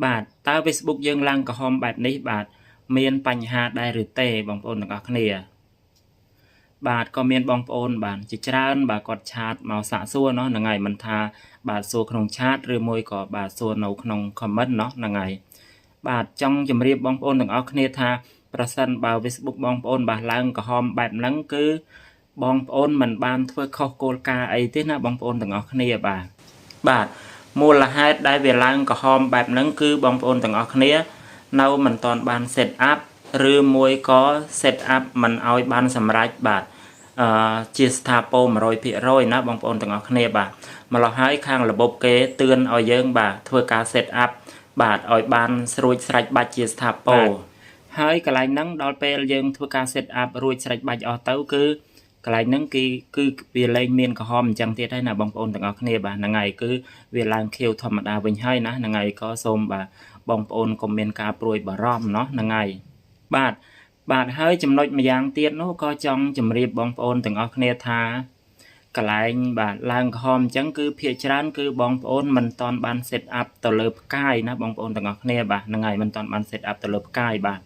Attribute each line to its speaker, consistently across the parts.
Speaker 1: បាទតើ Facebook យើងឡើងក្រហមបែបនេះបាទមានបញ្ហាដែរឬទេបងប្អូនទាំងអស់គ្នាបាទក៏មានបងប្អូនបាទជាច្រើនបាទគាត់ chat មកសាកសួរណោះហ្នឹងហើយមិនថាបាទសួរក្នុង chat ឬមួយក៏បាទសួរនៅក្នុង comment ណោះហ្នឹងហើយបាទចង់ជម្រាបបងប្អូនទាំងអស់គ្នាថាប្រសិនបើ Facebook បងប្អូនបាទឡើងក្រហមបែបហ្នឹងគឺបងប្អូនមិនបានធ្វើខុសគោលការណ៍អីទេណាបងប្អូនទាំងអស់គ្នាបាទបាទមូលហេតុដែលវាឡើងក្រហមបែបហ្នឹងគឺបងប្អូនទាំងអស់គ្នានៅមិនទាន់បាន set up ឬមួយក៏ set up មិនឲ្យបានសម្រេចបាទអឺជាស្ថាពរ100%ណាបងប្អូនទាំងអស់គ្នាបាទម្ល៉េះហើយខាងរបបគេទឿនឲ្យយើងបាទធ្វើការ set up បាទឲ្យបានស្រួចស្រេចបាច់ជាស្ថាពរហើយកន្លែងហ្នឹងដល់ពេលយើងធ្វើការ set up រួចស្រេចបាច់អស់ទៅគឺកន្លែងហ្នឹងគឺគឺវាលែងមានក្រហមអញ្ចឹងទៀតហើយណាបងប្អូនទាំងអស់គ្នាបាទហ្នឹងហើយគឺវាឡើងខៀវធម្មតាវិញហើយណាហ្នឹងហើយក៏សូមបាទបងប្អូនកុំមានការព្រួយបារម្ភណោះហ្នឹងហើយបាទបាទហើយចំណុចម្យ៉ាងទៀតនោះក៏ចង់ជម្រាបបងប្អូនទាំងអស់គ្នាថាកន្លែងបាទឡើងក្រហមអញ្ចឹងគឺភាគច្រើនគឺបងប្អូនមិនទាន់បាន set up ទៅលើផ្កាយណាបងប្អូនទាំងអស់គ្នាបាទហ្នឹងហើយមិនទាន់បាន set up ទៅលើផ្កាយបាទ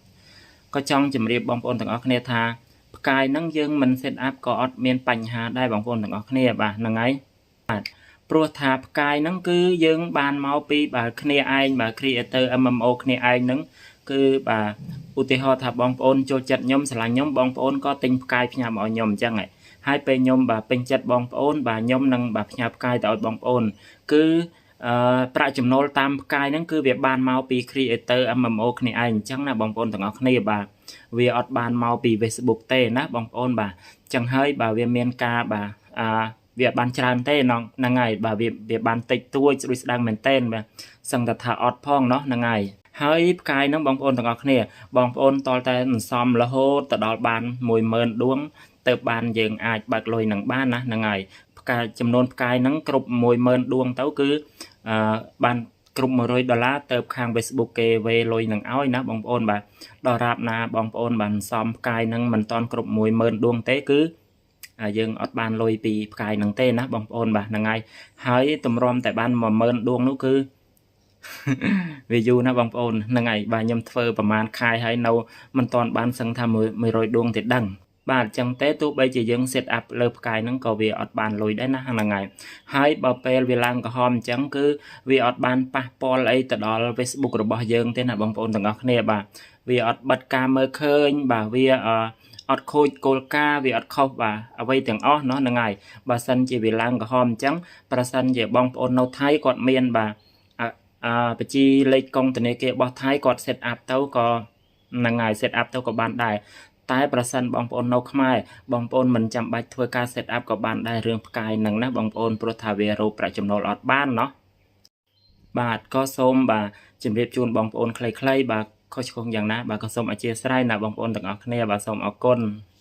Speaker 1: ក៏ចង់ជម្រាបបងប្អូនទាំងអស់គ្នាថាផ្កាយហ្នឹងយើងមិន set up ក៏អត់មានបញ្ហាដែរបងប្អូនទាំងអស់គ្នាបាទហ្នឹងហើយបាទព្រោះថាផ្កាយហ្នឹងគឺយើងបានមកពីបាទគ្នាឯងបាទ creator MMO គ្នាឯងហ្នឹងគឺបាទឧទាហរណ៍ថាបងប្អូនចូលចិត្តខ្ញុំស្រឡាញ់ខ្ញុំបងប្អូនក៏ទិញផ្កាយផ្ញើមកឲ្យខ្ញុំអញ្ចឹងហើយពេលខ្ញុំបាទពេញចិត្តបងប្អូនបាទខ្ញុំនឹងបាទផ្ញើផ្កាយទៅឲ្យបងប្អូនគឺអឺប្រាក់ចំណូលតាមផ្កាយហ្នឹងគឺវាបានមកពី creator MMO គ្នាឯងអញ្ចឹងណាបងប្អូនទាំងអស់គ្នាបាទវាអត់បានមកពី Facebook ទេណាបងប្អូនបាទអញ្ចឹងហើយបាទវាមានការបាទអាវាបានច្រើនទេហ្នឹងហើយបាទវាវាបានតិចតួចស្រួយស្ដាងមែនទែនបាទសឹងតែថាអត់ផងណោះហ្នឹងហើយហើយផ្កាយហ្នឹងបងប្អូនទាំងអស់គ្នាបងប្អូនតលតែសន្សំរហូតទៅដល់បាន10000ដួងទៅបានយើងអាចបើកលុយនឹងបានណាហ្នឹងហើយផ្កាយចំនួនផ្កាយហ្នឹងគ្រប់10000ដួងទៅគឺអឺបានគ្រប់100ដុល្លារទៅខាង Facebook គេវេលុយនឹងឲ្យណាបងប្អូនបាទដល់រាបណាបងប្អូនបានសំផ្កាយហ្នឹងមិនតាន់គ្រប់10000ដួងទេគឺយើងអត់បានលុយពីផ្កាយហ្នឹងទេណាបងប្អូនបាទហ្នឹងហើយហើយតម្រាំតែបាន10000ដួងនោះគឺវាយូរណាស់បងប្អូនហ្នឹងហើយបាទខ្ញុំធ្វើប្រហែលខែហើយនៅមិនតាន់បានសឹងថា100ដួងទេដឹងបាទអញ្ចឹងទេទោះបីជាយើង set up លើផ្កាយហ្នឹងក៏វាអត់បានលុយដែរណាហ្នឹងហើយហើយបើពេលវាឡើងក្រហមអញ្ចឹងគឺវាអត់បានប៉ះពាល់អីទៅដល់ Facebook របស់យើងទេណាបងប្អូនទាំងអស់គ្នាបាទវាអត់បិទការមើលឃើញបាទវាអត់ខូចគោលការណ៍វាអត់ខុសបាទអ្វីទាំងអស់ណោះហ្នឹងហើយបើសិនជាវាឡើងក្រហមអញ្ចឹងប្រសិនជាបងប្អូននៅថៃគាត់មានបាទអឺបញ្ជីលេខកុងធនាគាររបស់ថៃគាត់ set up ទៅក៏ហ្នឹងហើយ set up ទៅក៏បានដែរតែប្រសិនបងប្អូននៅខ្មែរបងប្អូនមិនចាំបាច់ធ្វើការ set up ក៏បានដែររឿងផ្កាយហ្នឹងណាបងប្អូនព្រោះថាវារកប្រាក់ចំណូលអត់បានណោះបាទក៏សូមបាទជម្រាបជូនបងប្អូនខ្លីៗបាទខុសឆ្គងយ៉ាងណាបាទក៏សូមអធ្យាស្រ័យណាបងប្អូនទាំងអស់គ្នាបាទសូមអរគុណ។